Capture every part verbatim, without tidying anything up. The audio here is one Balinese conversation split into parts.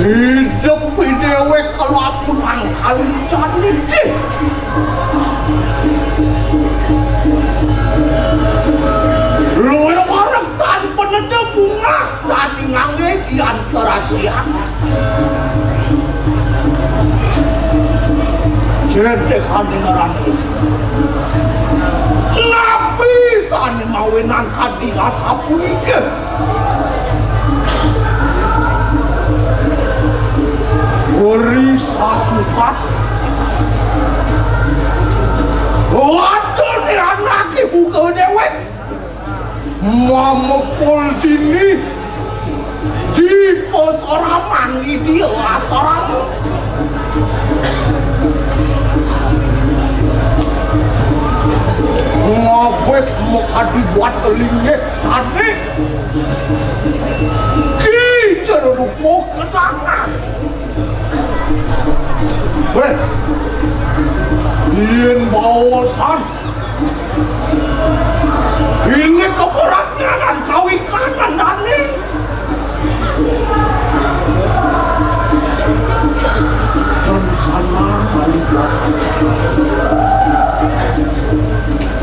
Hidup déwék kelamun angkal jani dih. Luwih wareg tan peneda bungah tadi nganggé di antara siang. Jedekané ngerti. Napi sané mawinan kadi asapunika? Gori sasukat. Waduh, ni anaké buka déwék. Mamekul dini di pasaraman, di dia asrama. Ngabéh makadi buat linggih tadi. Ki Jero Dukuh kedangan. Wéh, yén baosan ini kaperatianan kawikanan dané. Dan sana balik.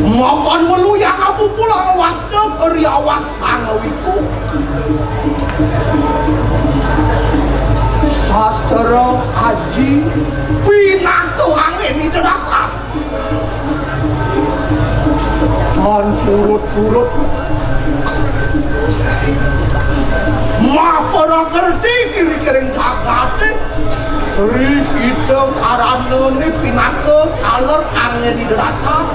Mapan meluyang aku pulang waksa beri awak Sang Wiku. Sastra aji pinaka angin ida dasar. Tan surut-surut. Maparakerti kiri-kiring jagaté. Ri kita karanané pinaka taler angin ida dasar.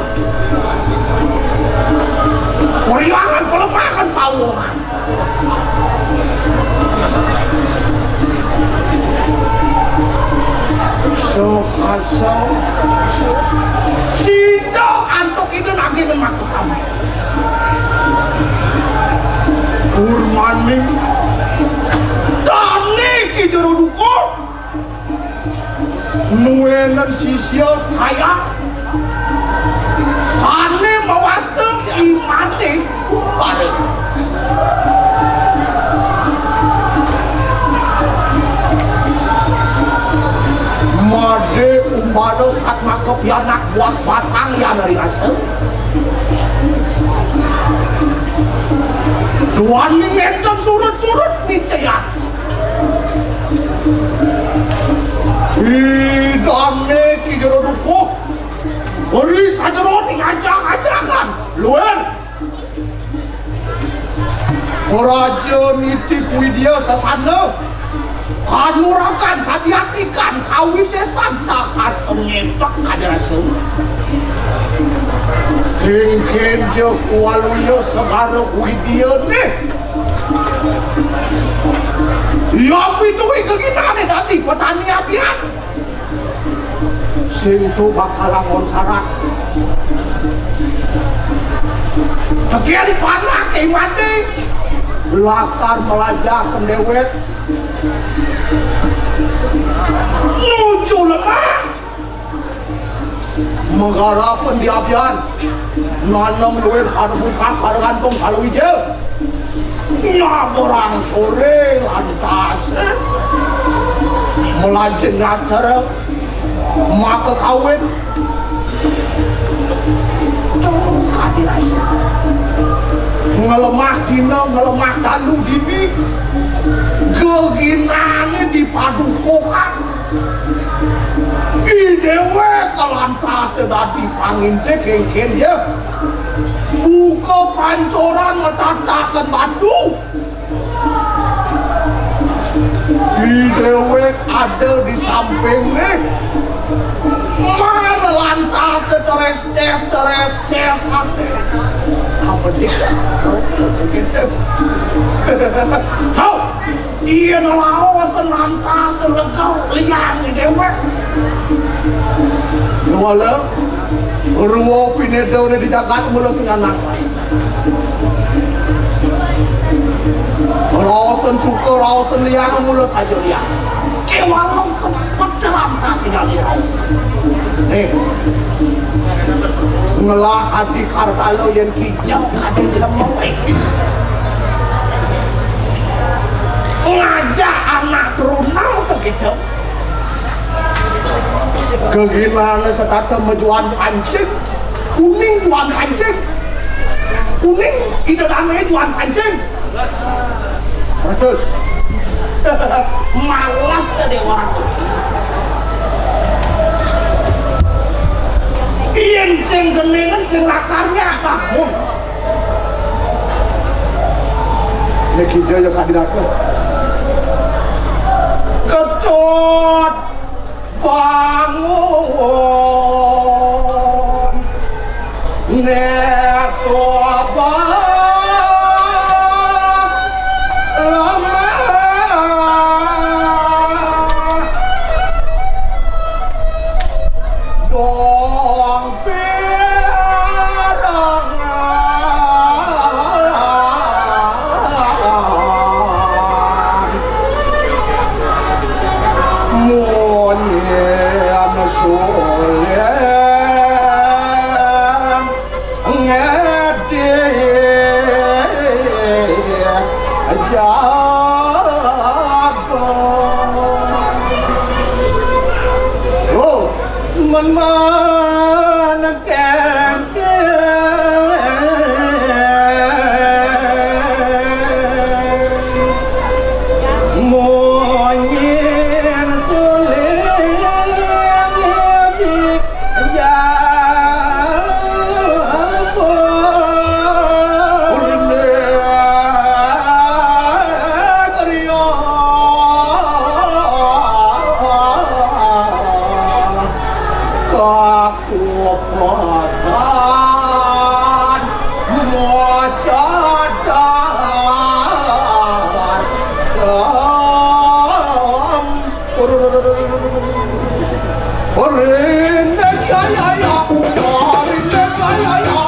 Puriwangan pelemahan pawongan. Sokasa sida antuk ida nagih makasami. Purmaning dané Ki Jero Dukuh. Nuénen sisia saya sané mawasta I Madé Kumbara. Madé Kumbara satmaka pianak buah basang yan ari rasa. Duaning énten surut-surut nicayang. Idané Ki Jero Dukuh, beri sajeroning ajak-ajakan. Luwih. Praja Nitih Widya Sasana, kanuragan, kadiatikan, kawisésan, saha sengépak kadrasa. Kénkén ja kualuya segara widyané. Iya pituwi geginané dadi petani abian. Sing to bakal anggon sarat. Tekén panah I Madé lakar melajahaken déwék nuju lemah. Menggarapan di abian, nanem luwih pada bungkah pada gantung palawija. Nyabrang soré lantas, melajeng ngastara, maka kawin. Tuh, kadirasa. Ngelemah dina, ngelemah dalu dini. Geginané dipadukuhan. I déwék lantas dadi pangintip kénkén ya. Buka pancoran ngetataken batu. I déwék ada di sampingné. Mana lantas terestés, terestés. Apa dia? Tahu? Iya, nelaos lantas lega liang déwék. Wala, rua pinedané di jagat mula sing anak. Raosan suka, raosan liang mula saja liang. Kéwala sepet lantas sing raos. Nih, ngelah adi kartala yén kijang kadén jeneng mawé. Geginané setata majuan pancing, uning juan pancing, uning ida dané juan pancing. Terus males ka déwa. Yén sing geningan sing lakarnya apa? Mun. Nek hijau ya kadiratnya. Ketut bangun. Nek sobat lemah dong pirangan. Mun yén sulin ngedih jago. Oh, men manekeng Kupetan macadan. Rinda jaya ya, rinda jaya ya.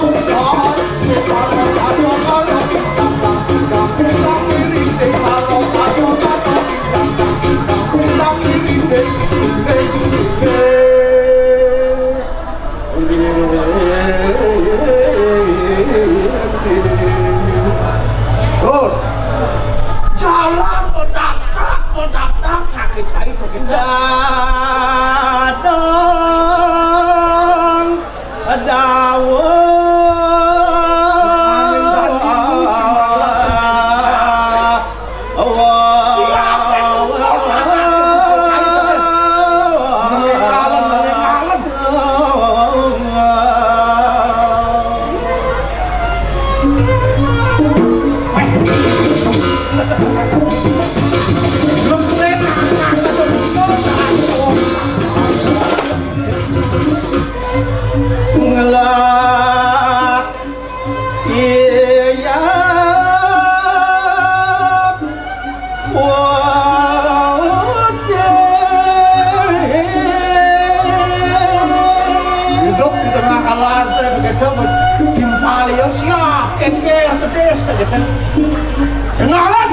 Tur. Jalan medakdak, medakdak, kaki cai kaki dadang. Dawuh. Siapa yang ngomong? Anak itu cai tadi. Mengengalan, mengengalan. Ngelak siap wajah. Hidup di tengah alas, begitu timpal ya siap, keker, pedes, gitu. Kenalan.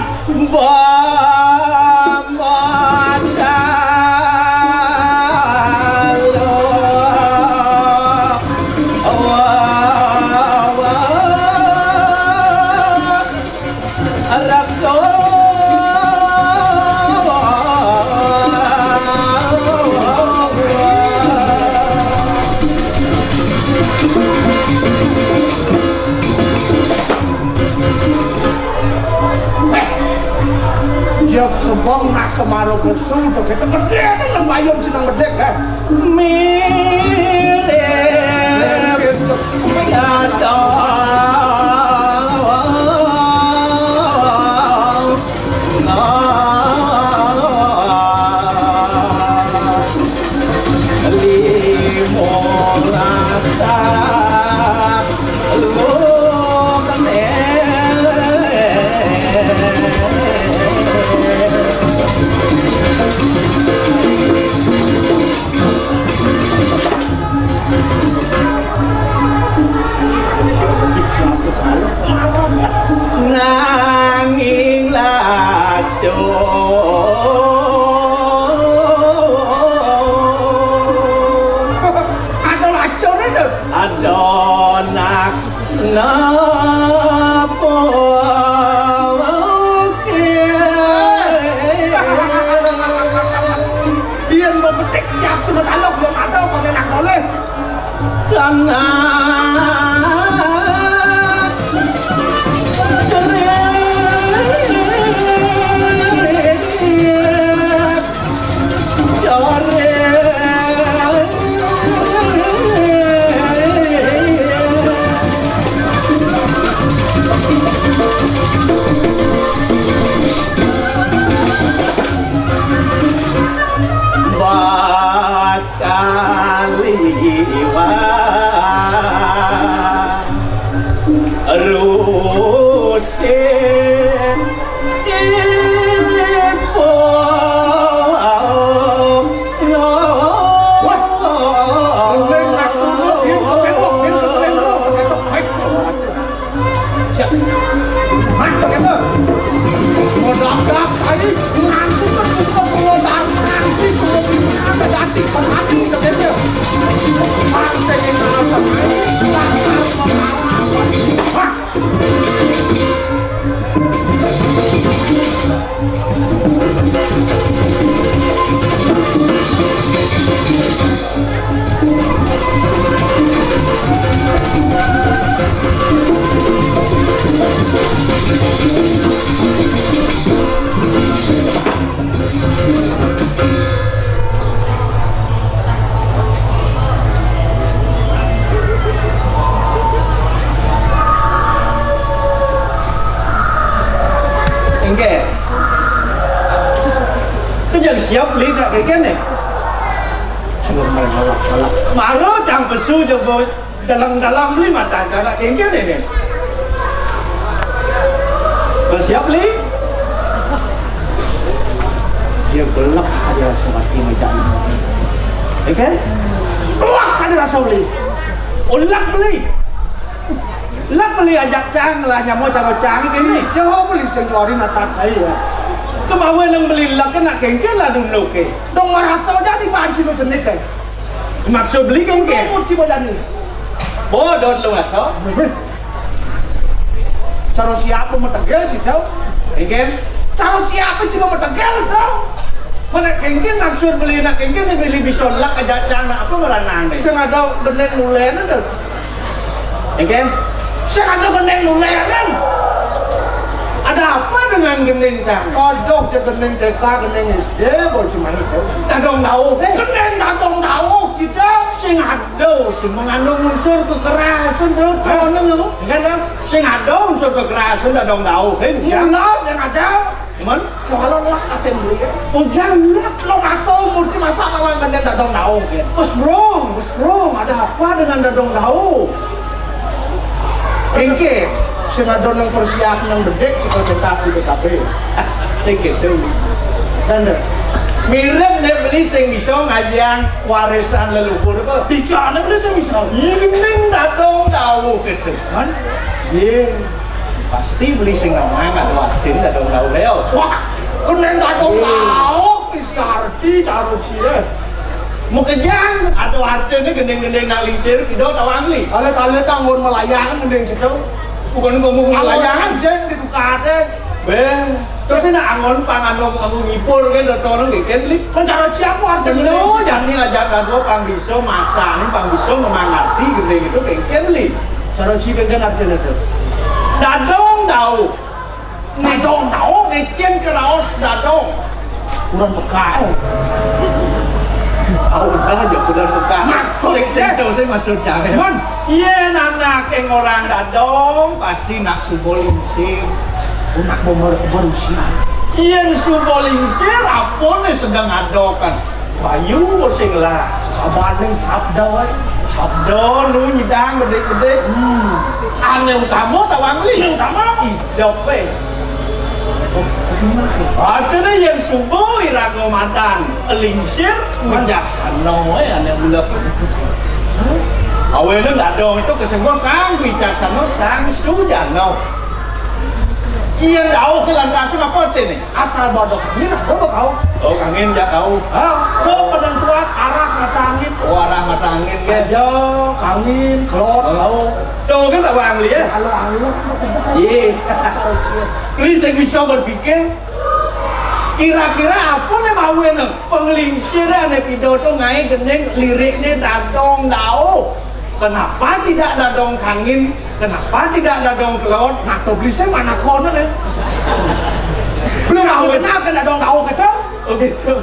Jep sebong nak kemaro kesu, begitu gedé nang bayam jeneng bedek, eh. Mirip nyata. Limo rasa. Nanging lacur. Ada lacurnya tuh. Ada nak napa. Iya, Mbak Betik siap cuma talok, belum ada. Bas kaliwat rusin ipo. Wah, neng nak tunduk, dia kepelok, dia keselin lu, kepelok. Baik. Siap. Mas, bagaimana? Modal-modal saya ngantuk kan, bukan modal nanti, kalau ini ada dati, pemati, bagaimana? Bangsa ini ngantuk, ayo, dasar pengalaman. Hah? Engke. Kejang siap beli nak kengken nih. Cuma main lawak-lawak. Baru cang pesu jebot. Dalam-dalam beli mata cara kengken ini. Bersiap beli. Dia belak ada rasa mati meja. Ya kan? Belak ada rasa beli. Ulak beli. Lak beli ajak cang lah nyamo cara cang ini. Ya, beli sing juari natak saya. Kemawe nang beli lak kena kengken lah dulu ke. Dong merasa jadi banci lu jenik, eh. Maksud beli kengken? Kamu ci bajani. Bodoh lu ngaso. Cara siapa metegel sih, Dau? Kengken? Cara siapa ci metegel, Dau? Mana kengken maksud beli nak kengken beli bisa lak aja cang nak apa meranang nih? Sing ada geneng mulen ada. Kengken? Sing ada geneng mulen. Ada apa dengan geneng cang? Aduh, dia geneng T K, geneng S D, baru cuma itu. Dadong dauh, eh. Geneng dadong dauh, cita. Sing ada, sing mengandung unsur kekerasan, tuh, tuh, neng, tuh. Iya, dong. Sing ada unsur kekerasan, dadong dauh, eh. Iya, sing ada. Cuman, kalau lah, kata yang beli, ya. Oh, jangan. Lo masa umur si masa lawan dengan dadong dauh, ya. Bos Brong, Bos Brong, ada apa dengan dadong dauh? Engke, sing ada nang persiapan nang bedek, cita-cita di P K B. Sing gitu. Dan deh. Mirip nih beli sing bisa ngajian warisan leluhur apa? Tiga ada beli sing bisa. Ini dadong dauh gitu. Kan? Iya. Pasti beli sing namanya nggak ada watin, dadong dauh, Leo. Wah, geneng dadong dauh, isi arti, carut sih, ya. Mukejang, ada watin nih gendeng-gendeng nak lisir, pido tawang li. Alit-alit anggon melayang, gendeng gitu. Bukan ngomong melayang. Anjing di tukade. Be, terus ini angon pangan ngomong ngipur kan, udah tolong deh, kan li. Kan cara siapa artinya? Lo, jangan nih ajak dadua pang bisa masa, nih pang bisa memangarti gendeng itu, kan li. Cara ci kengken artinya tuh. Dadong dauh. Dadong dauh, ngecen keraos dadong. Kurang peka, eh. Au dah, ya kurang peka. Maksud sing, sing, sing, sing, maksud jangan. Man. Iya, anak yang orang dadong, pasti nak subo lingsir. Nak berusia. Iya, subo lingsir, apa nih sedang adokan? Bayu sing lah. Sabane sabda wae. Sabda nu nyidang bedik-bedik. Hmm. Ane utama tawang li. Ane utama. Idep e. Artine yen suba iraga madan lingsir, wicaksana wae ane ulek. Awene dadong itu kesengko sang wicaksana, sang sujana. Yen dauh ke lantas apa artine? Asal bodoh kangin, apa kau? Oh, kangin jak kau. Ah, kau penentuan arah mata angin. Oh, arah mata angin, kan? Ya, kangin, kelot, oh. Kau. Tuh, kan tak bang lihat. Halo, halo. Iya. Ini saya bisa berpikir, kira-kira apa nih mau nih? Penglingsir ane pidato ngae gendeng lirikne dadong dauh. Kenapa tidak dadong kangin? Kenapa tidak dadong kelot? Nah, to beli saya mana kono deh. Belum aku kenal kan dadong dauh gitu. Oh gitu.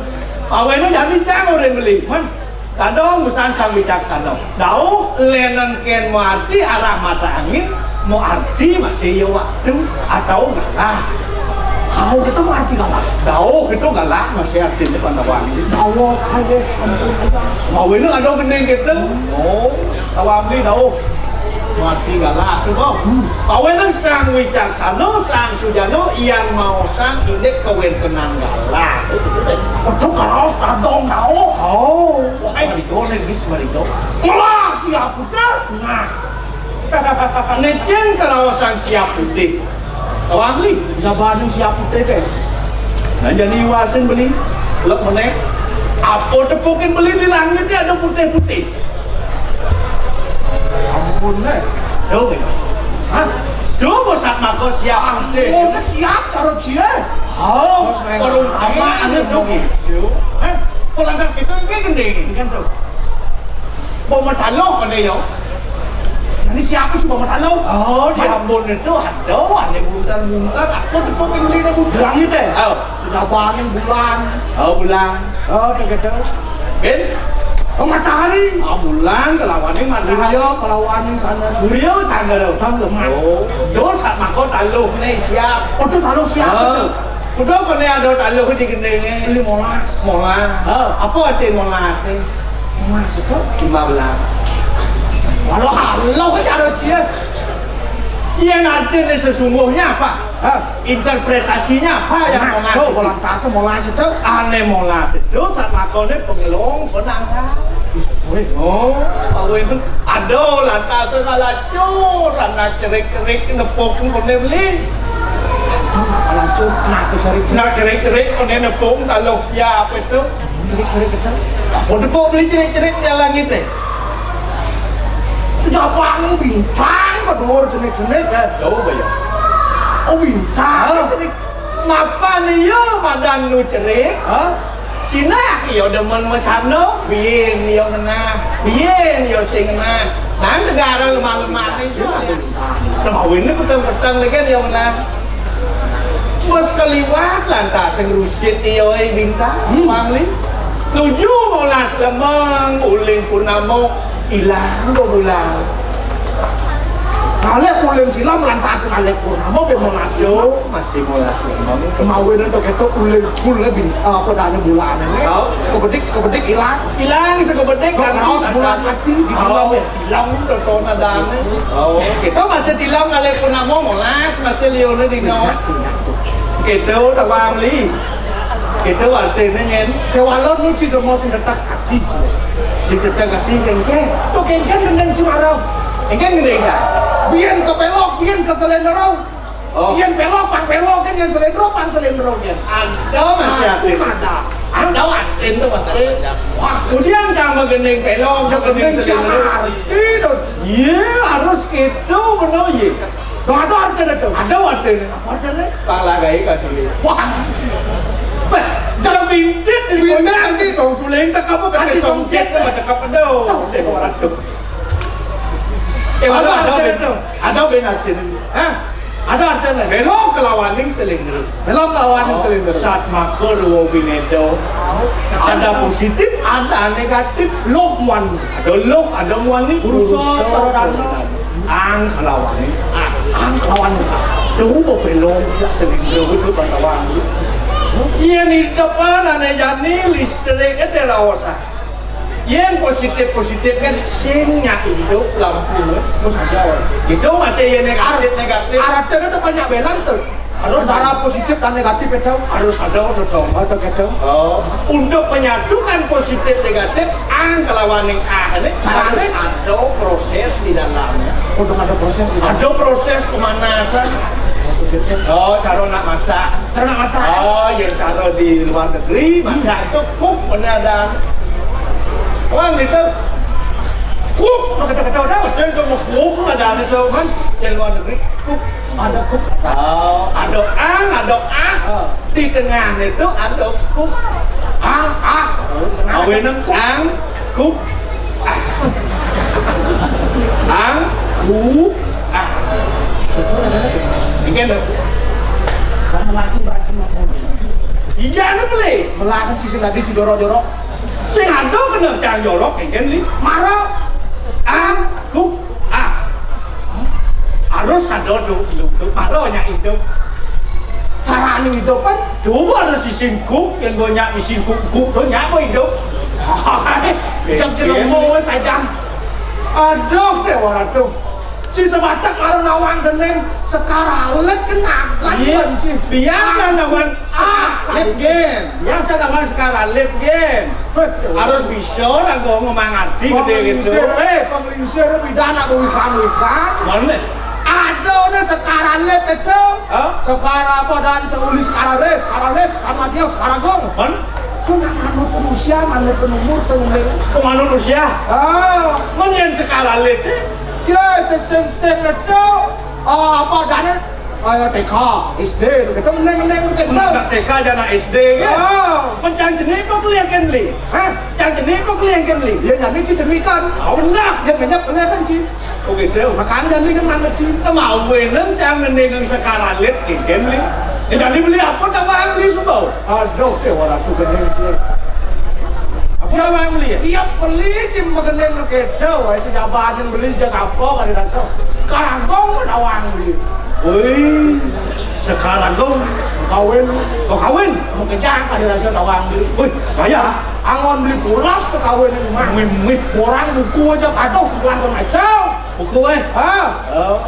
Awéné jani cang orang beli. Man, dadong busan sang bijaksana. Dauh lénan kén mau arti arah mata angin, mau arti masih ya waktu atau galah. Kau gitu mau arti galah. Dauh itu galah masih artinya pantawang. Dauh kaya ampun. Awéné ada gending gitu. Oh, tawang beli dauh. Mati galah tuh kok. Awéné sang wicaksana, sang sujana, yang mau sang indik kawéntenan galah. Aduh, karaos dadong dauh. Oh, wahai marido nih bis marido. Ngelah siap udah. Nah. Nécén karaos sang siap putih. Tawang beli. Jabané siap putih deh. Nah, jadi iwasin beli. Lek menek. Apa tepukin beli di langit ya ada putih-putih. Ampun deh. Duh. Hah? Duh, pusat mako siap putih. Ampun, siap cara cie. Oh, baru apa anu duh gitu. Eh, polantas itu kayak gini. Kan tuh. Bawa mataluh kan ya. Ini siapa sih bawa mataluh? Oh, di Ambon itu ada, ada buntar-buntar. Aku tepuk yang beli buntar. Bilang itu. Oh. Sudah bangun bulan. Oh, bulan. Oh, begitu. Bin? Oh, matahari. Ah, bulan kelawaning matahari. Surya kelawaning sana. Surya candra. Tahu nggak, Mas? Oh, dos sak mako taluh nih siap. Oh, itu taluh siap. Ah. Udah kene ada taluh di gendenge. Lima belas. Molas. Ah. Apa arti molas sih? Molas itu? Lima belas. Kalau halo aja ada cie. Yang artinya sesungguhnya apa? Hah? Interpretasinya apa yang nah, molas itu? Molas itu? Aneh molas itu saat makone pengelong penanggal. Wih. Oh, aku itu ada lantas kalacur, anak cerik-cerik nepuk kone beli. Kalacur, kenapa cerik-cerik? Nah, cerik-cerik kone nepuk kalau siapa itu? Cerik-cerik itu? Aku nepuk beli cerik-cerik jalan gitu. Sejak panggung bintang, berdua cerik-cerik ya. Jauh ya. Oh, bintang. Hah? Cerik. Ngapa nih yo madan nu cerik? Hah? Cina yo demen macando, bien yo ngena, bien yo sing ngena. Nang negara lemah-lemah nih so. Lemah ini petang-petang lagi yo ngena. Bos kaliwat lantas sing rusit yo eh bintang, hmm. Pangli. Tujuh molas lemeng, uling purnamo, ilang do bulan. Kalih ulin tilam lantas kalih purnama be molas. Yo, masih molas lemong. Mawin to keto ulin kule bin apa dane bulane. Tau. Sekebedik sekebedik ilang. Ilang sekebedik kan raos bulan ati di tilam ya. Tilam to to nadane. Oh, kita masih tilam kalih purnama molas masih lione dino. Kita tawang li. Itu artinya nyen. Kewalon nu cida mau sing detak ati. Sing detak ati kengke. Tuh kengke dengan Cimarau. Kengke ngene ya. Biyen ke pelok, biyen ke Selendro. Oh. Biyen pelok, pang pelok kan yang Selendro, pang Selendro kan. Ada masih ati. Ada. Ada ati itu masih. Wah, kemudian sama gending pelok, sama gending Selendro. Iya, harus gitu benar ya. Tuh, ada artinya tuh. Ada artinya. Apa artinya? Panglagai kasih. Wah. Bah, jangan bintit di bintit nanti song suling tak apa pakai song jet tak apa dong. Deh orang tuh. Eh, ada ada ben. Ada ben artinya. Hah? Ada artinya. Belok kelawaning selindro. Belok kelawaning selindro. Sat makur wo binedo. Ada positif, ada negatif. Loh muan. Ada loh, ada muani. Urusan. Ang kelawaning. Ah, ang kelawaning. Tuh mau belok ya selindro itu pantauan. Iya nih depan aneh jani listrik itu raosa. Yang positif positif kan sing nyak hidup lampu. Terus aja. Itu masih yang negatif negatif. Arah itu banyak balance tuh. Harus ada positif dan negatif itu. Harus ada tuh dong. Ada gitu. Oh, untuk menyatukan positif negatif, ang kelawaning ah ini harus ada proses di dalamnya. Untuk ada proses. Ada proses pemanasan. Oh, cara nak masak. Cara nak masak. Oh, yang cara di luar negeri masak itu kuk benar dan wah gitu. Kuk. Kata-kata udah. Pesen ke kuk ada itu kan. Yang luar negeri kuk. Ada kuk. Oh, ada ang, ada ah. Di tengah itu ada kuk. Ang, ah. Aweneng ang, kuk. Ah. Ang, ah. Engkén lho. Melaki baju apa? Iya, anu beli. Melaki sisi tadi si jorok-jorok. Sing ada kena cang jorok, engkén li. Mara. Ang, ku, ah. Harus ada do, do, do. Mara nyak hidup. Carane hidup kan? Coba harus disingkuk, yang banyak disingkuk, kuk, do nyak apa hidup? Jam jelema saja. Aduh, Dewa Ratu. Ci sebatak karo nawang dening Sekar Alit kenakan. Iya. Ci. Biasa nawang. Ah, Alit gen. Yang saya nawang Sekar Alit gen. Harus bisa lah gua ngomong ati gede gitu. Penglingsir, eh, penglingsir pidana kuwi kan, kuwi kan. Mana? Ada nih Sekar Alit itu. Hah? Sekar apa dan seuli Sekar Alit, Sekar Alit, Sekar Madia, Sekar Agung. Mana? Ku nak manut usia, manut umur, tuh, Ning. Ku manut usia? Ah. Mun yang Sekar Alit? Ya, seseng-seng itu, ah, apa adanya? Kaya T K, S D, gitu, meneng-meneng, gitu. Mun anak T K aja anak S D, ya? Ah. Mencang jenik kok kelihatan, Li? Hah? Cang jenik kok kelihatan, Li? Ya, jadi ci jenik kan. Oh, benar. Ya, banyak kelihatan, ci. Oke, Dew. Makanya jadi kan mana, ci? Mau weneng cang nending Sekar Alit, kiken, Li. Ya, jadi beli apa tak wae beli semua? Aduh, Dewa Ratu gendeng, ci. Apa ya, wae beli ya? Iya, beli, ci, magendeng kedo, wae, sejabanan beli, jaga apa, kali rasa. Karangkong, mana wae beli? Wih, Sekar Agung. Kawin. Kok kawin? Mau kejang, kali rasa, tawang beli. Wih, saya. Angon beli pulas ke kawin ini, mah. Wih, wih. Orang buku aja, aduh, sebelah dong aja. Buku, eh? Ah. Oh.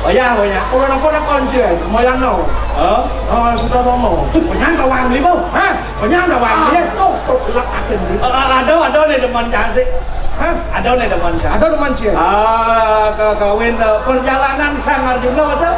Oh ya, oh ya. Kawin apa nak kunci, eh? Lumayan, no. Oh. Oh, sudah, no. Penyang tawang beli, Bu. Hah? Penyang tawang beli, eh? Aduh, kok gelap aja, sih. Eh, eh, ada, ada nih demen cantik. Hah? Ada nih demen cantik. Ada demen, ci. Ah, ke kawin, eh, perjalanan Sang Arjuna, ada?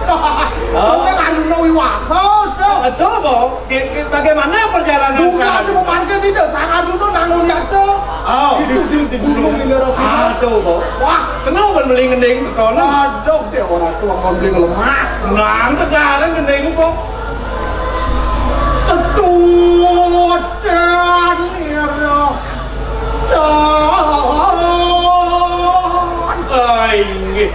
Oh. Sang Arjuna Wiwaha, ada. Ada, Bu. Ki-, ki-, bagaimana perjalanan Duga sana? Cuma parkir tidak, sangat dulu nanggung biasa. Oh, di, di, di gunung di daerah kita. Aduh, kok. Wah, kenapa beli ngending ke kono? Aduh, dia orang tua mau beli lemak. Nang tegaran ngending kok. Setutan, ya, roh. Don. Ah, inggih.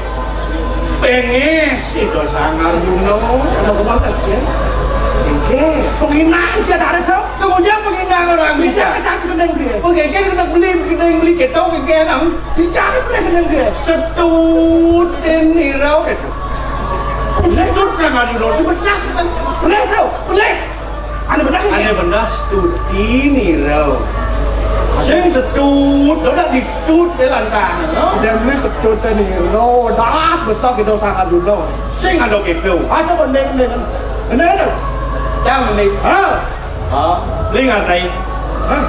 Pengis Ida Sang Arjuna. Ada kepantes, ya? Inggih. Penghinaan, ci, ada, Dok. Kemudian penghinaan orang. Iya, bicara. Kita gendeng dia. Oke, kita kena beli, kena beli ketok, kena. Bicara boleh gendeng dia. Setutin nira itu. Setut Sang Arjuna, sebesar. Boleh, Dok. Boleh. Ane bener iki? Ane bener setuti nira. Sing setut, ora ditut e lantang, no? Dene setut nira, das besar kita sangat dulu. Sing ada gitu. Aja bener, bener. Bener, bener. Cang bener. Ha? Oh, beli ngatai. Hah?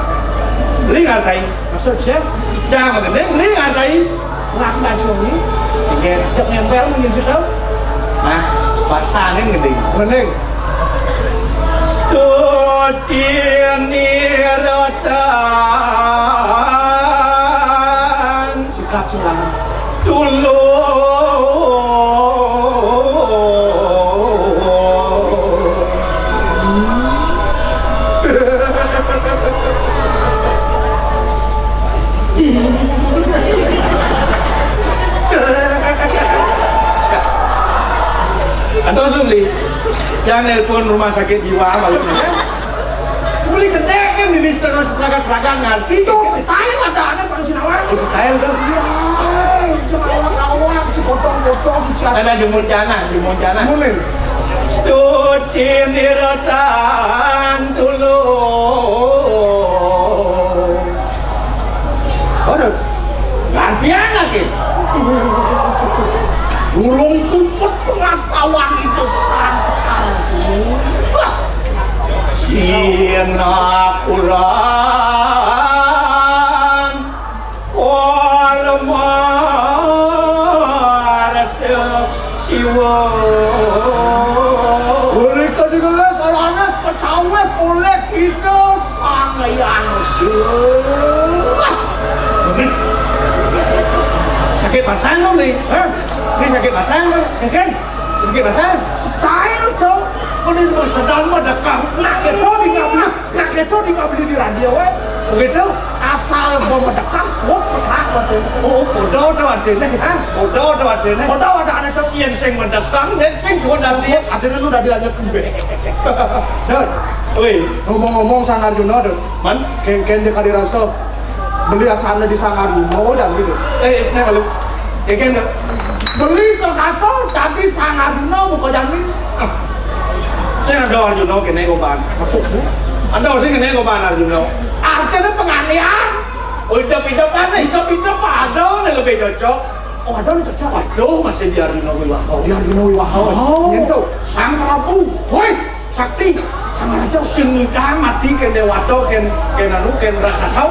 Beli ngatai. Maksud saya? Cang bener, beli ngatai. Nggak, nggak, Joni. Oke. Cek nempel mungkin sih, tau. Nah, pasanin gede. Mending. Stuti nirotan. Sikap silang. Tulung. Atau Zuli, jangan nelpon rumah sakit jiwa malam ini. Beli gede kan, minister terus pelagat-pelagat ngerti. Itu style ada, ada Bang Sinawan. Oh, style tuh. Iya, itu awak-awak, si potong-potong, si ada di Muncana, di Muncana. Mulai. Stuti nirotan tulung. Waduh, gantian lagi. Burung puput pengastawan itu santai. Wah. Sinapuran Paramaharta Siwa. Mereka digelas, alanas, kecawes oleh kita Sang Hyang Siwa. Ini sakit pasang lo nih. Hah? Ini sakit pasang lo. Ya kan? Sakit pasang. Style dong. Ini mau sedang pada kau. Nak kita di ngabli, nak kita di ngabli di radio, eh. Gitu. Asal gua medekah, suwet, pernah, mati. Oh, padha to adene. Hah? Padha to adene. Padha wadahane to. Yen sing medekah, yen sing suwet dadi. Adene lu dadi anyar kembe. Dul. Woi. Ngomong-ngomong Sang Arjuna, Dul. Man? Kengken je kadi rasa beli asane di Sang Arjuna, dan gitu. Eh, eh, nah, lu. Kengken, Dul. Beli sekasa dadi Sang Arjuna, buka jani. Ah. Sing ada Arjuna kene kok, Pan. Maksudmu? Ada sing kene kok, Pan, Arjuna. Artine penganiayaan. Oh, hidup-hidup aneh. Hidup-hidup ada nih lebih cocok. Oh, ada nih cocok. Waduh, masih di Arjuna Wiwaha. Di Arjuna Wiwaha. Oh. Nyentuh. Sang Prabu. Woi, sakti. Sang Raja. Sing ngidang mati ken dewata, ken, ken anu, ken raksasa.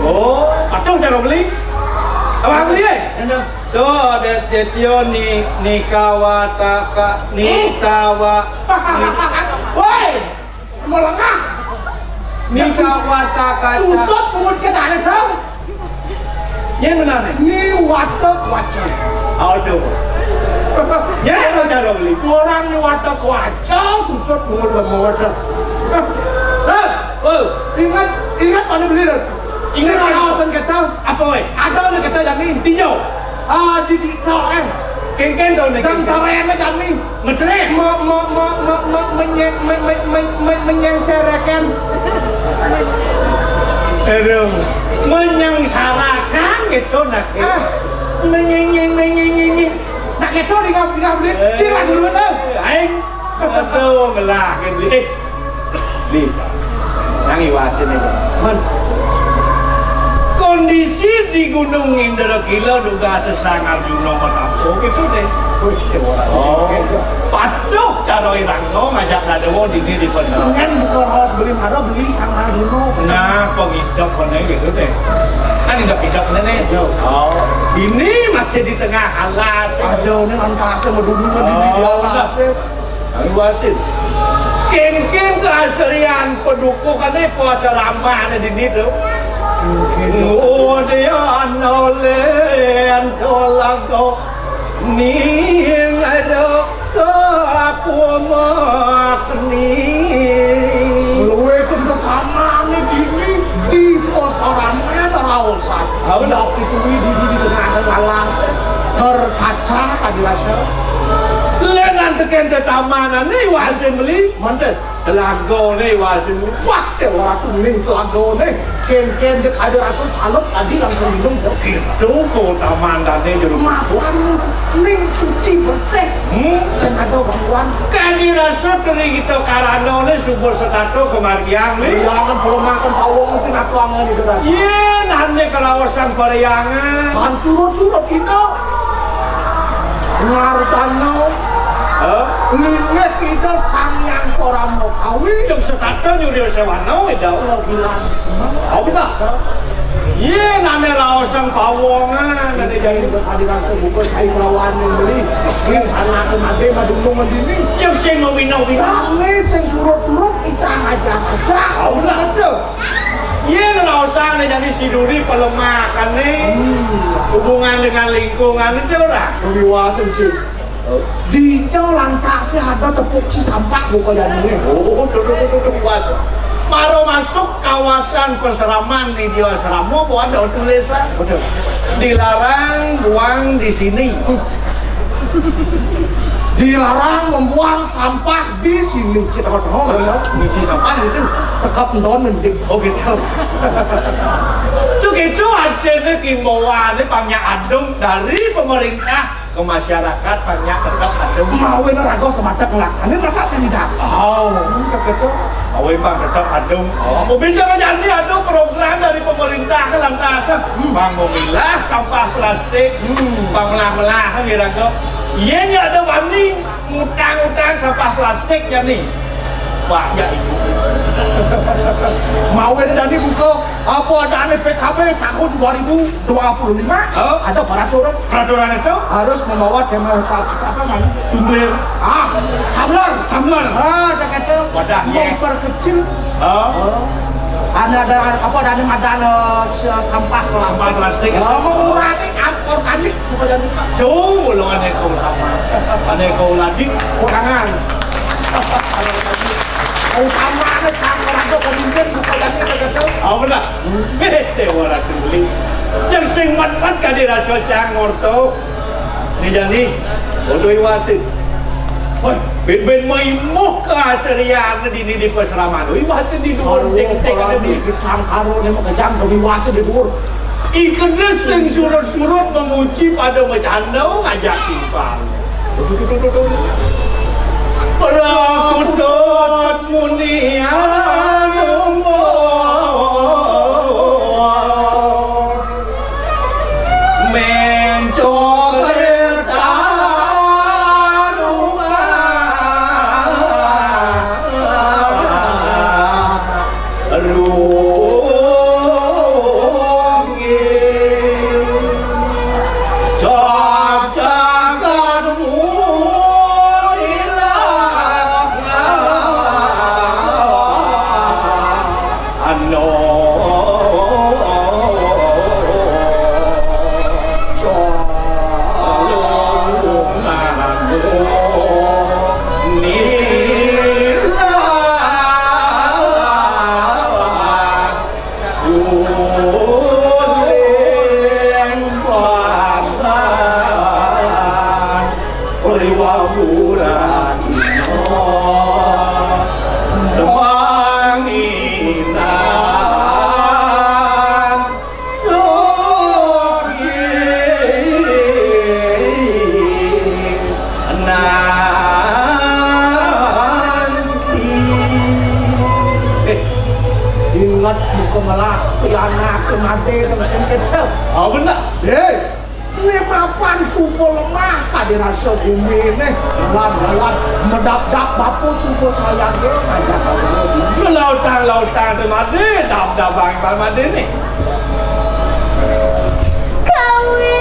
Oh, patuh cara beli. Abang beli, eh? Nyentuh. Tuh, ada Jetio ni, Nikawataka, Nitawa, ni- Woi, melengah. Nikawataka. Susut pengucian ada dong. Yen benar nih. Ni watek waca. Aduh. Ya, ya, baca dong, Li. Orang ni watek waca, susut pengucian ada. Hah? Oh. Ingat, ingat pada beli dong. Ingat. Sing ada alasan kita. Apa, weh? Ada ni kita jani. Iya. Ah, di, di, no, eh. Kengken to nih. Dang tarean jani. Metrek. Me-, me-, me-, me-, me-, menyeng-, me-, me-, me-, me-, menyengsarakan. Aduh. Menyengsarakan gitu, nah. Ah. Menyeng-, nyeng-, menyeng-, nyeng-, nyeng. Nah, gitu, di ngap-, di ngap-, di, eh, cilang dulu, tuh. Aing. Aduh, ngelah, kan, Li. Eh, Li, nang iwasin itu. Man. Kondisi di Gunung Indra Kila duga Sang Arjuna matampung gitu deh. Wih, orang. Oh, patuh cara irang no ngajak Dadewa dini di pasar. Dengan buka raos beli mara beli Sang Arjuna. Nah, pengidap mana gitu deh. Kan idap-idap mana nih? Iya. Oh, ini masih di tengah alas. Ada nih angkasa medunungan di, di alas. Kami wasin. Kengken keasrian padukuhane pasramane dini to. Ngudian olen tolago ning ada kapumakni. Luwe kento kamane dini di pasramane raosan. Aula. Tapi kuwi di, di, di tengah-tengah alas. Terpatah tadi rasa. Lenan teken tetamanan nih wasin beli. Manten. Telagone wasin. Wah, ya ora kuning telagone. Ken-ken jek ada rasa salut tadi langsung minum. Gitu kok taman tadi jero. Mawan ning suci bersih. Hmm? Sing ada banguan. Kadi rasa teri kita karano nih subur setato kemargiang nih. Iya, kan belum makan pawong mungkin aku angen itu rasa. Iya, nanti kerawasan pariangan. Kan surut-surut kita. Ngartana. Hah? Lilih Ida Sang Hyang Parama Kawi. Yang setata nyurya sewana, Ida. Bilang semua. Oh, kita. Iya, nane raosang pawongan, nane jadi. Jadi, tadi langsung buka kai perawan yang beli. Ini sana aku mati, madunung mendini. Yang sing mau minum, minum. Rame, sing surut-surut, kita aja, aja. Oh, kita. Yen raosane jane siduri pelemahane hubungan dengan lingkungan itu ora. Wiwasen, Cik. Dico lantas ada tepuk si sampah buka jadinya. Oh, tuh, tuh, tuh, tuh, tuh, puas. Maro masuk kawasan peseraman di Diwa Seramo, apa ada tulisan? Betul. Dilarang buang di sini. Dilarang membuang sampah di sini. Kita mau tahu, ya? Ngisi sampah itu. Tekap nton, mending. Oh, gitu. Tuh gitu aja nih himbauannya, pangnya adung dari pemerintah ke masyarakat, pangnya tetap adung. Mau ini ragu semadek ngelaksanain, masa saya tidak? Oh, gitu. Awe, Bang, tetap adung. Oh, mau bicara jadi adung program dari pemerintah ke lantas. Hmm. Bang, mau milah sampah plastik. Hmm. Bang, melah-melah, kan, kira kok. Iya, nggak ada banding. Ngutang-ngutang sampah plastik ya nih. Wah, ya itu. Mau ini jadi buka apa ada aneh P K B tahun dua ribu dua puluh lima? Oh. Ada peraturan. Peraturan itu? Harus membawa tema apa, apa namanya? Tumbler. Ah, tumbler. Tumbler. Ah, ada kata. Wadahnya. Memperkecil. Oh. Oh. Ada, ada apa, ada, ada, ada, eh, sampah plastik. Sampah plastik. Oh, mengurangi an-, organik, bukan jadi. Tuh, lo aneh kau utama. Aneh kau lagi. Kurangan. Utama ada sampah, ada pemimpin, bukan jadi, bukan jadi. Apa nak? Heh, Déwa Ratu Beli. Jang sing mat-mat kadé rasa cang ngorta. Né jani, Uda Iwasa. Woi, bén-bén maimuh kasrian dini di pasraman. Uda Iwasa di duur. Sarwa ting-ting parani kadé. Kitang karo né makejang Uda Iwasa di duur. Ikedé sing surut-surut memuji pada macanda ngajak timpal. Prakutut muni anu mencok kerta rumah. Rugi cak jagat mulilah. Ano cak nilah. Suling pasan riwa bulan ino demanginan. Nanti. Eh, inget buka melah pianak kemade dengan kecil. Apa nak? Eh, lima pan supo lemah kadi rasa gumi nih. Lan, lan, medap-dap bapu supo sayang ya, ngajak aku. Lautang-lautang tu made, dap-dap bang bang made nih. Kawi.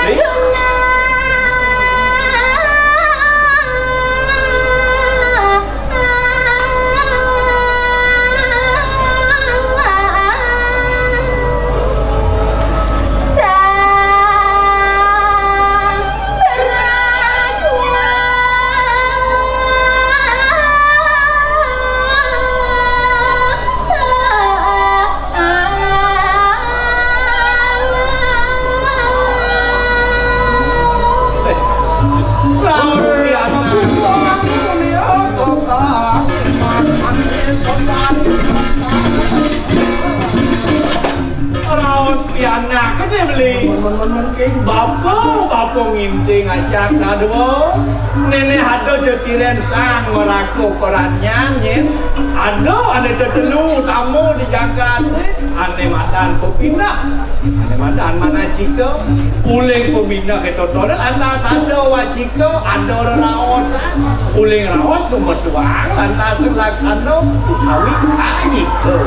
Eh? Duna. Sang Bratwa. Raos pianak aja beli. Bapa, bapa nginting ajak dadua. Nenek ada ceciren sang merako peranyan, nyen. Ada, ada tetelu tamu di jagat, eh. Ane madan pepindah. Ane madan manacika. Uling pepindah ke totonan, lantas ada wacika, ada reraosan. Uling raos nu metuang, lantas laksana, utawi kanyika.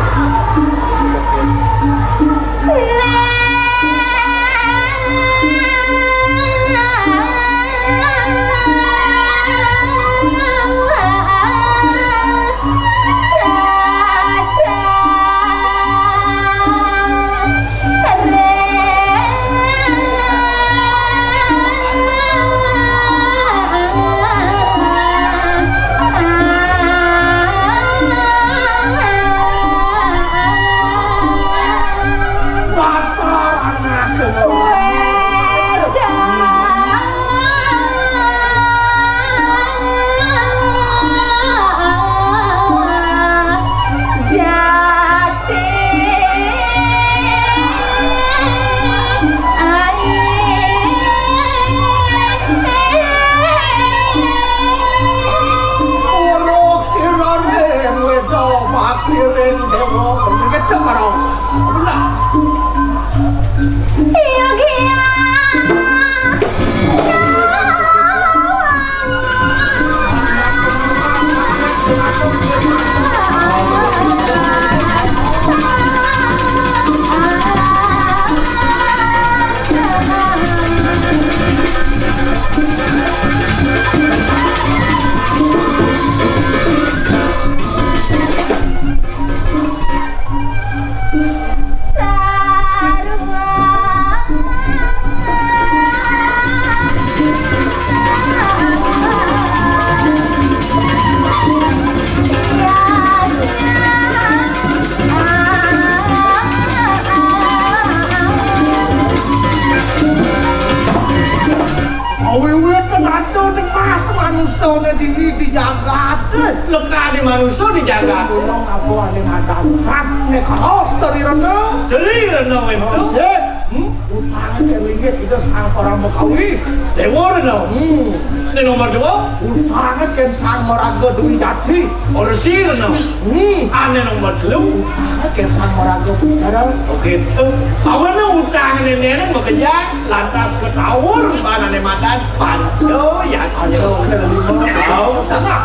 Basa Di jagat, eh. Lekane manusa di jagat. Tulung apa ane madan? Nek kaos Tri Rena. Tri Rena wento. Sip. Hmm? Utang sing inggih kita Sang Parama Kawi. Dewa Rena. Hmm. Nek nomor dua. Utang ken Sang Maraga Dwi Jati. Orsi Rena. Hmm. Ane nomor telu. Utang ken Sang Maraga Putra. Oke, tuh. Awane utang nenek makejang. Lantas ketawur banane madan panco ya. Ayo, kita lima. Au. Tengah.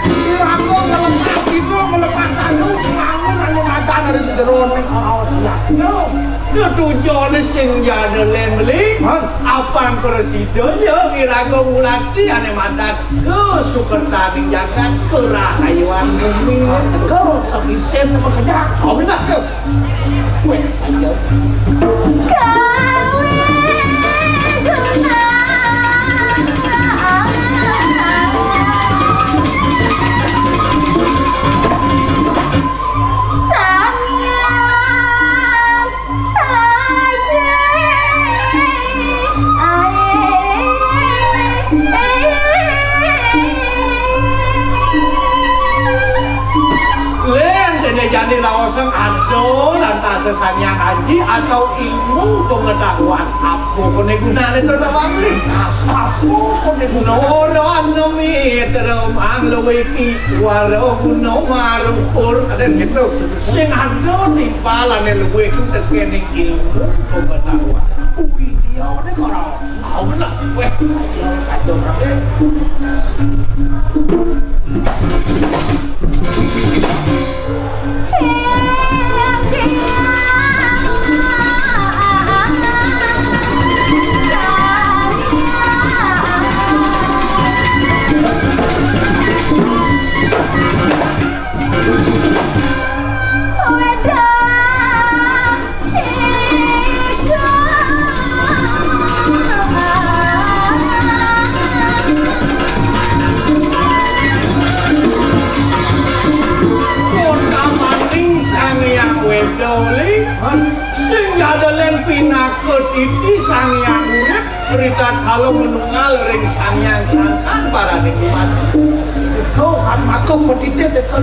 Ira kok ngelepas itu, ngelepas anu, nganggo anu mata dari sejeroning ora siap. Yo, ketujone sing jane lemli. Hah? Apang presida ya ira kok ngulati ane mandat ke sukertaning jagat, kerahayuan bumi. Karo sebisen apa kerja? Oh, benar. Yo. Kowe aja. Gawe guna. Sang Hyang Aji. Ae. Len, dene jani laosang ado lantas Sang Hyang Aji atau ilmu pengetahuan. Apa kene gunane to tawang li? Apa kene guna? Ora ana mitra mang luwih iki wara guna marukur. Ada gitu. Sing ado timpalane luwih ku tekene ilmu pengetahuan. Ui, dia ne karo. Au bener. Weh, kacau, kacau, kacau. Kota maning Sang Hyang Wedoli, sing jadelen pinaka titi Sang Hyang Urip, berita kala menunggal ring Sang Hyang Sangkan Parani Suman. Tuhan, aku petitis itu.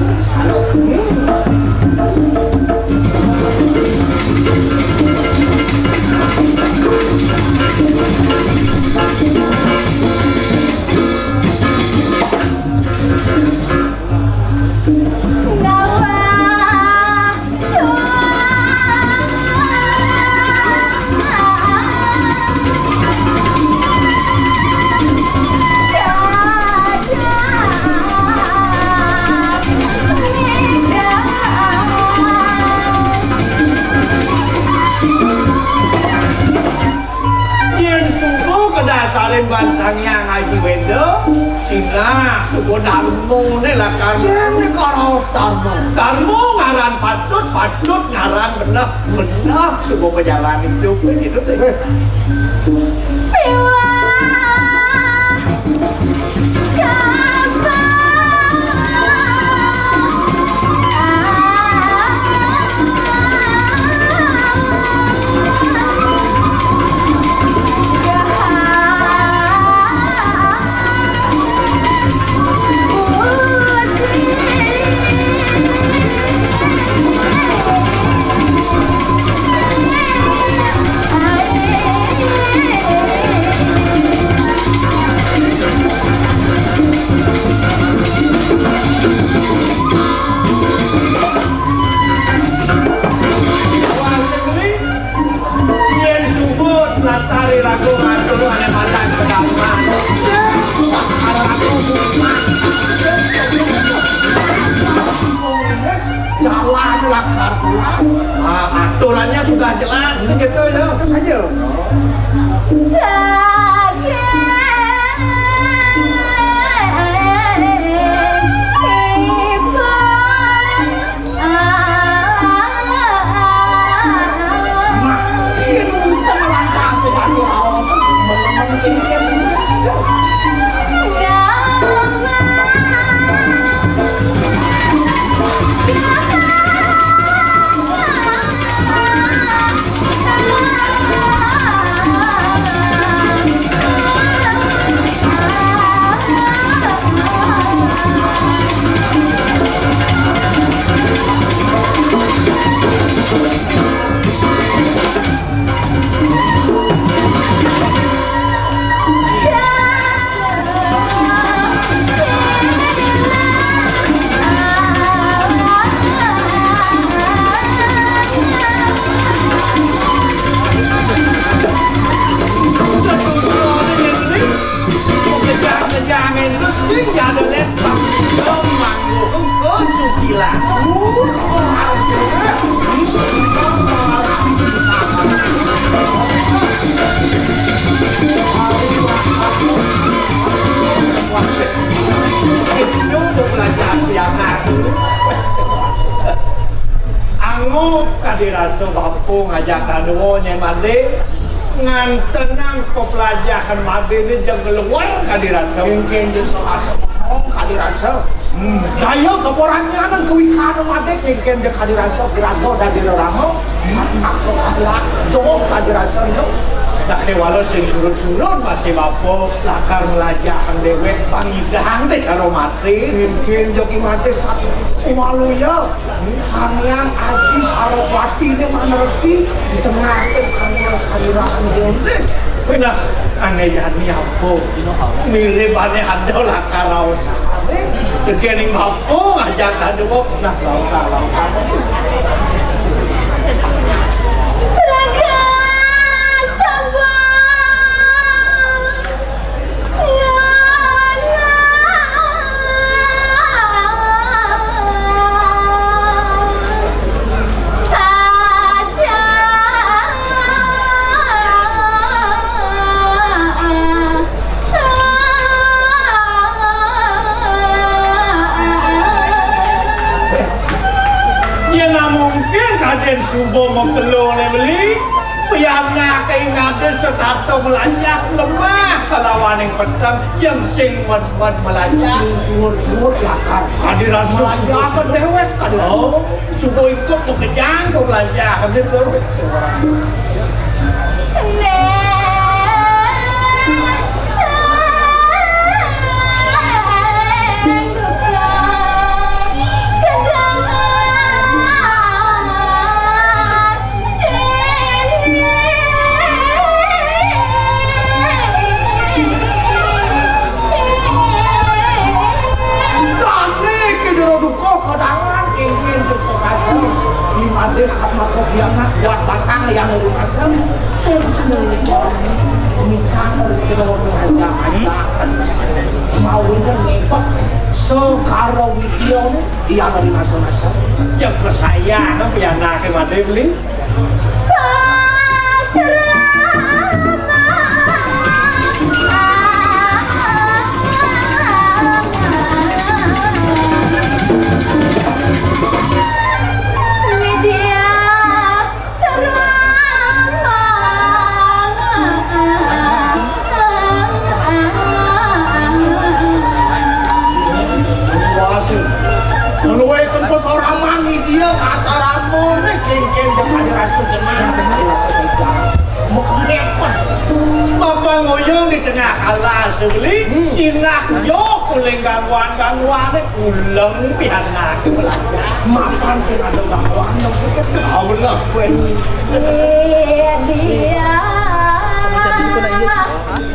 Yen suba kedasarin ban Sang Hyang Aji Weda, sinah suba darmane lakar. Sing karo darma. Darma ngaran patut, patut ngaran beneh, beneh suba pajalan idup gitu deh. Ah, aturannya sudah jelas gitu ya. Terus aja. Makin untung lantas sejago awal. Jangan-jangan itu sing jadi lepas. Manggung kesusilaan. Itu tuh pelajaran yang ngaku. Angup kadirasa bapa ngajak dadua nyai Madé, ngantenang pepelajahan Madé né jang keluar kadirasa. Kéngkén ja soal sempong kadirasa. Hmm. Daya keberanian kewikanan Madé kéngkén ja kadirasa, geraga dadi rerama. Maka kalah dong kadirasa nya. Dah kéwala sing surut-surut masih bapa lakar nglajahan déwék pangidang dé cara matis. Kéngkén ja Ki Madé satu. Waluya. Sang Hyang Aji Saraswati né maneresti di tengah tengah salirahan dene. Nah, ané jani apa? Mirip ané ada lakar raos. Tekening bapa ngajak dadua. Nah, lautang, lautang. Raga sambung. Yén mungkin kadén suba makelo né beli. Pianaké ing ada setata melajah lemah kalawaning peteng yang sing med-med melajah. Sing suwur-suwur lakar. Kadi rasa melajah suwur-suwur. Déwék kadi rasa. Oh, suba ikut makejang kok melajah gitu. Dane ke jero dukuh kadangan, ingin sukses. Di madé sama kopiana, buat pasang yang urut asem. Sing sing mikang harus kita ngomong aja, aja. Mau ini ngebak. Segara widya né, iya dari masa-masa. Ya, percaya, no, pianaké madé beli. Wah, sih. Kalau wéh kan pas orang mandi dia, asal ramon, kéngkén, jangan dirasa jenah, jangan dirasa jenah. Mekemepet. Bapa ngoyong di tengah alas, beli. Hmm. Sinah yo kuling gangguan-gangguan, kuling pianaké melajah. Mapan sing ada gangguan, dong, pikir. Ah, bener. Wéh. Iya, dia.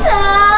Sasana.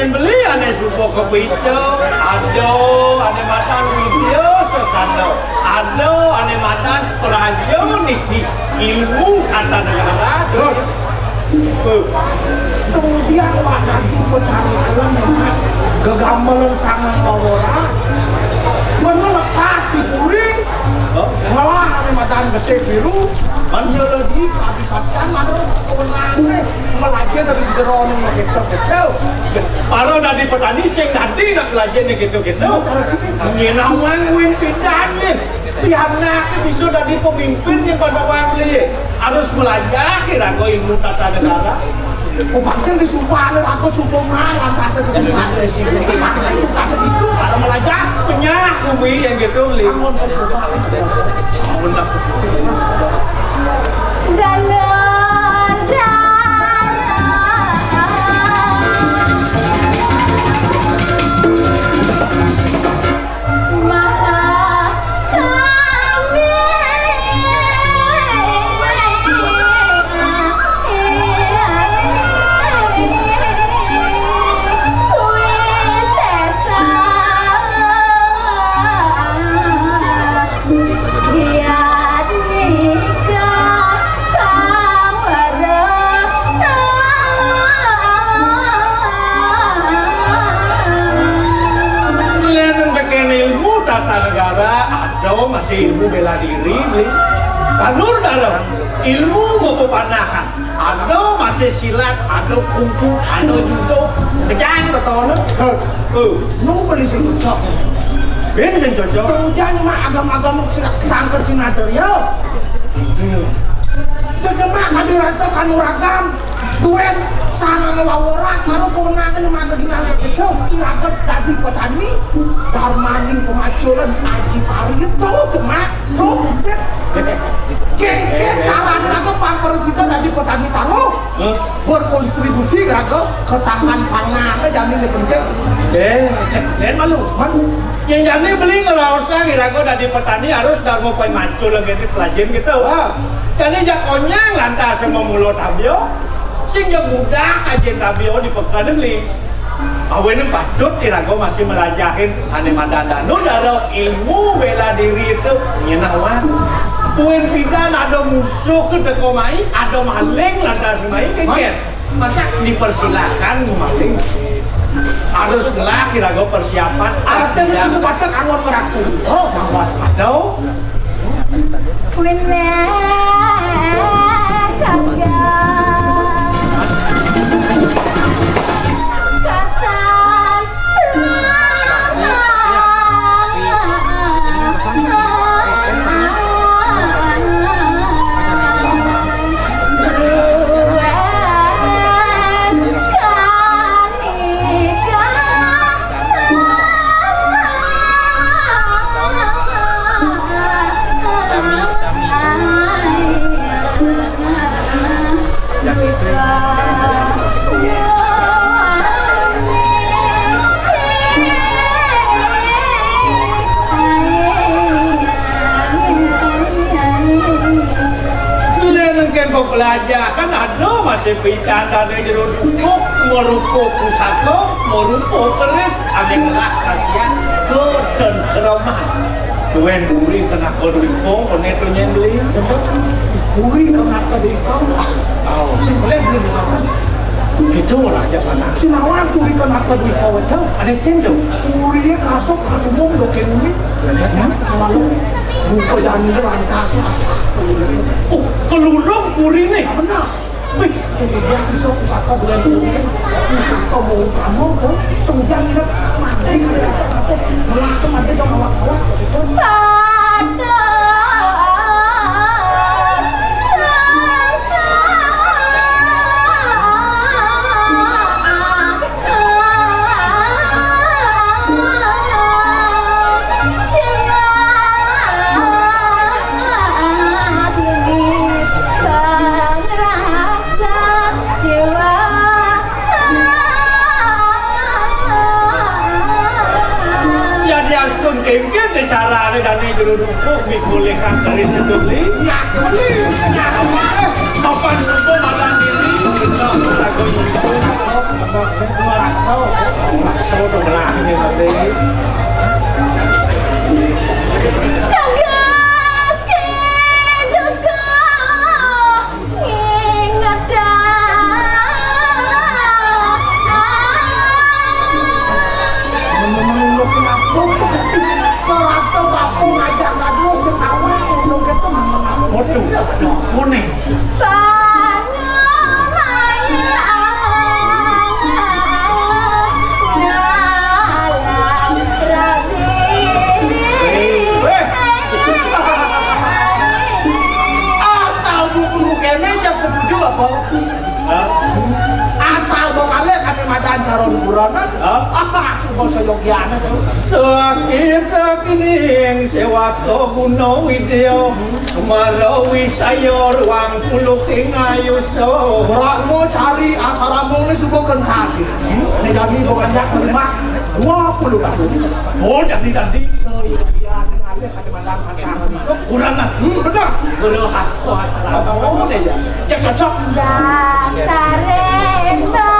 Beli ané suba kapica, ada ané madan widya sasana, ada ané madan prajniti, ilmu tata negara. Heh. Kemudian wadah di Betani Kelem memang gegamelan sangang wawora, menelekat di puri, ngelah ané madan getih biru, nyeledi kadipaten, manut kewenangané, melajah dari sederone kéto-kéto. Para dadi petani sing dadi nak melajah kéto-kéto. Nyén nawang win pidan nyén. Pianak bisa dadi pemimpin nyén pada wang liye. Harus melajah iraga ilmu tata negara. Oh, bangsa disumpah ada aku sumpah lantas ke sumpah. Bangsa itu kasih itu pada melajah. Penyah kuwi yang gitu, Li. Amun, amun, amun. Lén tekén ilmu tata negara, ada masih ilmu bela diri, Bli. Tanur dara, ilmu mau pepanahan. Ada masih silat, ada kungfu, ada judo. Kejang betona. Heh. Eh, nu beli sing cocok. Ben sing cocok. Tujan mah agam-agam sangka sinader ya. Iya. Jejema kadi rasa kanuragan. Duén sana ngelaworak, lalu kewenangan yang mangga gimana gitu. Iraga dadi petani, darmaning pemaculan aji pari itu cuma Kéngkén carané raga pamprasida dadi petani tangguh. Hah? Berkontribusi raga ketahan pangan, jamin penting. Eh, lén malu. Man, yén jani beli ngraosang iraga dadi petani harus darma pamacul lagi di pelajin gitu. Ah. Jani jak onyang lantas mamula tabia. Sing jak mudah aja tabia di peken beli. Awinan patut iraga masih melajahin ané madan danu dara ilmu bela diri itu nyén nawang. Buin pidan ada musuh ke teka mai, ada maling lantas mai, kéngkén. Masa dipersilahkan maling? Harus ngelah iraga persiapan. Ada musuh patut anggon ngeraksasa. Oh, waspada. Lén engkén pepelajahan ada masih picandané jero dukuh, marupa pusaka, marupa keris, ané ngelah kasihan, ketentreman. Duén Puri Kanaka Dwipa, koné to nyén beli. Puri Kanaka Dwipa. Oh, sing boleh beli apa? Itu lah jaman. Sinawan Puri Kanaka Dwipa wedang. Ada cendol. Puri kasok kasumum doken ini. Selalu buka jani lantas. Oh, kelurung Puri nih. Benar. Wih, ini dia bisa pusaka bulan ini. Pusaka mau kamu, tuh. Tunggu jam ini. Mati, kada rasa apa. Melak tuh mati dong, awak-awak, gitu. Jadi astun kéngkén carané dané jero dukuh mikulikan dari seduli. Kapan subuh malam ini, kita lagu nyusul. Soto belakangnya nanti. Tegas keduka ingat dah. Menurut aku, kerasa bapak ngajak tadi setawa untuk itu memang. Waduh, waduh, apa nih? Asal buku kene jam setuju apa? Hah? Asal bang alih kami madan saron kuronan. Hah? Ah, sudah seyogiana. Sakit sakining sewata guna widya. Semara wisaya ruang puluh ing ayusa. Brahma cari asarama ni suba kentas. Ni jani banyak terima dua puluh tahun. Oh, jadi tadi. So, iya, iya, ni ada kata malam asal. Kurang lah. Hmm, benar. Berhasil asarama. Oh, iya. Cek cocok. Dasare mbah.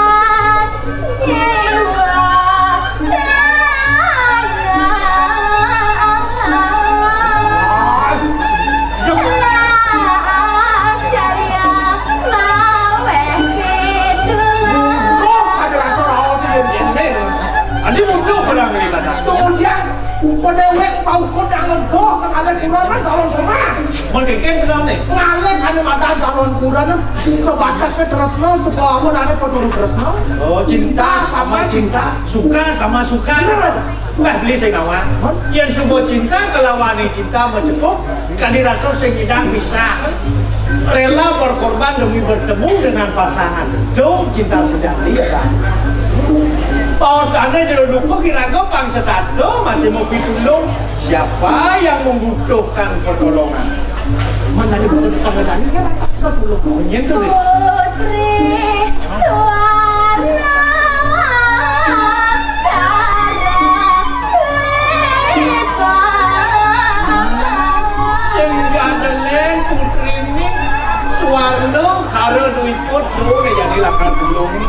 Adi mudah orang ini, Bapak. Kemudian, penewek paukut yang ngedoh ke kalian kurang kan calon semua. Mendingin kenapa nih? Ngalih ane madan calon kuran, sebatas ke tresno, sebawa ane peduli tresno. Oh, cinta sama cinta, suka sama suka. Bener. Wah, beli sing awak. Hah? Yen suba cinta kelawan cinta menjepuk, kadi rasa sing ngidang pisah. Rela berkorban demi bertemu dengan pasangan. Itu cinta sejati, ya, Pak. Paos ane jero dukuh kira-kira pang setata masih mau pitulung. Siapa yang membutuhkan pertolongan? Menjadi pengendali kan atas sepuluh. Menyentuh nih. Putri Suwarna Kara Dwi Pangkara. Sing jadeleng putrine Suwarna Kara Dwi Pangkara. Tuh, nih, jadi lakar dulu nih.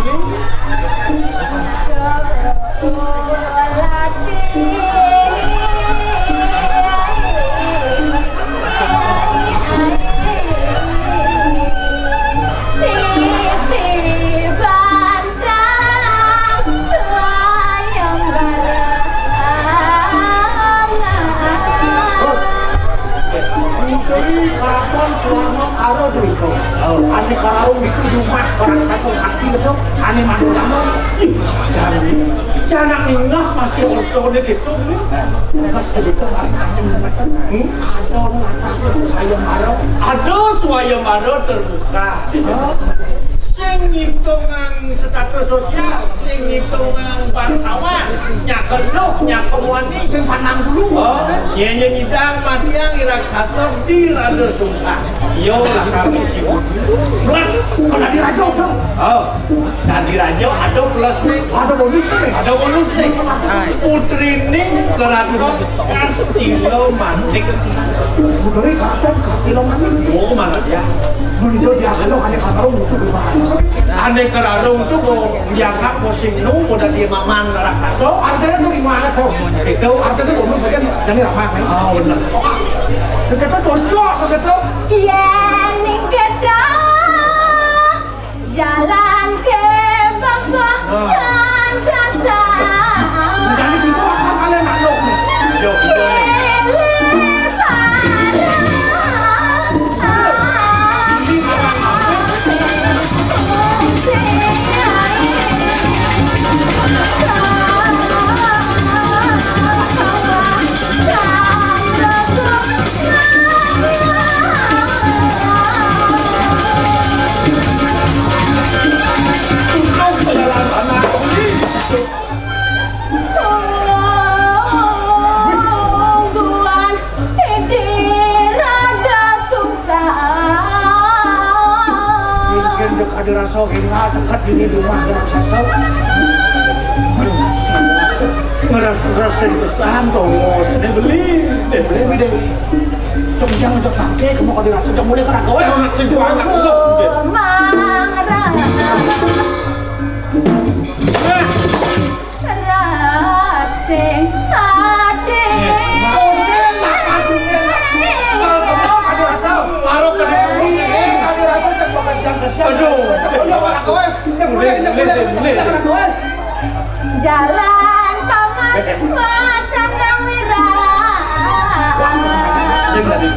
Putri Keraton Suwarna Karo cerita. Oh. Ane kararung itu rumah orang sasar sakti itu. Ane mandul lama. Ih, jangan. Jangan ningah masih ortone gitu. Bekas ketika warna asing ngeten. Hmm? Ada orang atas itu saya marah. Ada suaya marah terbuka. Oh. Sing ngitungan status sosial, sing ngitungan bangsawan, nyakel nuh, nyakel wani. Sing pandang dulu. Oh, yen nyidang matiang ira sasem di rada sungsang. Yo, lakar misi. Plus, kalau di raja, Bang. Oh, dan di raja ada plus nih. Ada bonus nih. Ada bonus nih. Putri ning kerajaan Kastila Manik. Putri kerajaan Kastila Manik. Oh, mana dia? Menido dia kalau ane karung itu gimana? Ane karung itu mau dianggap musim nu, mau dari maman raksasa. Artinya tuh gimana, Bang? Itu artinya bonus aja. Jadi ramah, kan? Oh, benar. Begitu cocok, begitu. Yen ning gedhe jalan ke Bambah dan Dasar. Jadi gitu, apa kalian makhluk nih? Yo, yo. Kele parah. Mungkin jek ada rasa kena dekat ini rumah raksasa. Ngeras-ngeras sing pesan tongos ini beli. Eh, beli, beli. Cok, jangan cok pakai, kamu kalau dirasa cok mulai kerangka. Weh, orang sejuang tak loh. Marah. Jalan paman, wacana wira. Sing tadi.